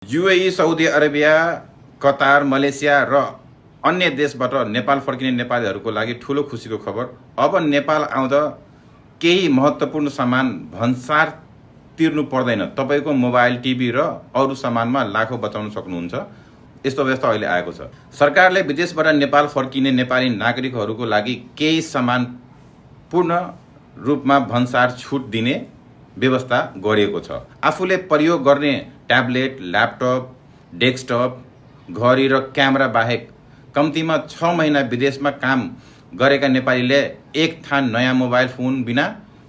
UAE, Saudi Arabia, Qatar, Malaysia र अन्य देशबाट नेपाल फर्किने नेपालीहरूको लागि ठूलो खुसीको खबर। अब नेपाल आउँदा केही महत्त्वपूर्ण सामान भन्सार तिर्नु पर्दैन। तपाईको मोबाइल, टिभी र अरू सामानमा लाखौं बचाउन सक्नुहुन्छ। यस्तो व्यवस्था अहिले आएको छ। सरकारले विदेशबाट नेपाल फर्किने नेपाली नागरिकहरूको लागि केही सामान पूर्ण रूपमा भन्सार छुट दिने व्यवस्था गरिएको छ। आफूले प्रयोग गर्ने ट्याब्लेट, ल्यापटप, डेस्कटप, घडी र क्यामेरा बाहेक कम्तीमा 6 महिना विदेशमा काम गरेका नेपालीले एक थान नयाँ मोबाइल फोन बिना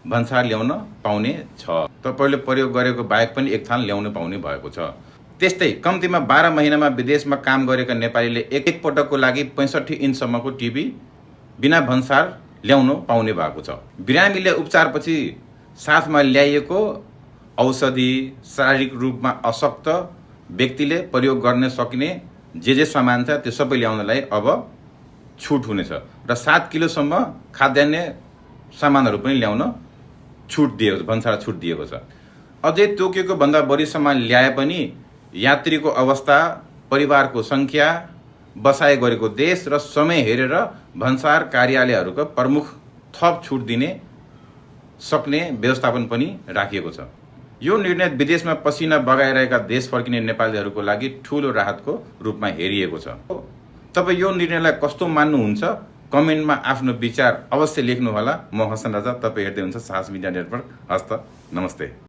भन्सार ल्याउन पाउने छ। तपाईले प्रयोग गरेको बाहेक पनि एक थान ल्याउन पाउने भएको छ। त्यस्तै कम्तीमा 12 महिनामा विदेशमा काम गरेका नेपालीले एक पटकको लागि 65 इन्चसम्मको टिभी बिना भन्सार ल्याउन पाउने भएको छ। बिरामीले उपचारपछि साथमा ल्याइएको औषधि, शारीरिक रूपमा अशक्त व्यक्तिले प्रयोग गर्न सकिने जे सामान छ त्यो सबै ल्याउनलाई अब छुट हुनेछ र 7 किलोसम्म खाद्यान्न सामानहरू पनि ल्याउन छुट दिएको छ, भन्सार छुट दिएको छ। अझै तोकेको भन्दा बढी सामान ल्याए पनि यात्रीको अवस्था, परिवारको संख्या, बसाइ गरेको देश र समय हेरेर भन्सार कार्यालयहरूको प्रमुख थप छुट दिने सक्ने व्यवस्थापन पनि राखिएको छ। यो निर्णय विदेशमा पसिना बगाइरहेका देश फर्किने नेपालीहरूको लागि ठूलो राहतको रूपमा हेरिएको छ। तपाईं यो निर्णयलाई कस्तो मान्नुहुन्छ? कमेन्टमा आफ्नो विचार अवश्य लेख्नुहोला। म हसन राजा, तपाईं हेर्दै हुनुहुन्छ साहस मिडिया नेटवर्क। हस्त, नमस्ते।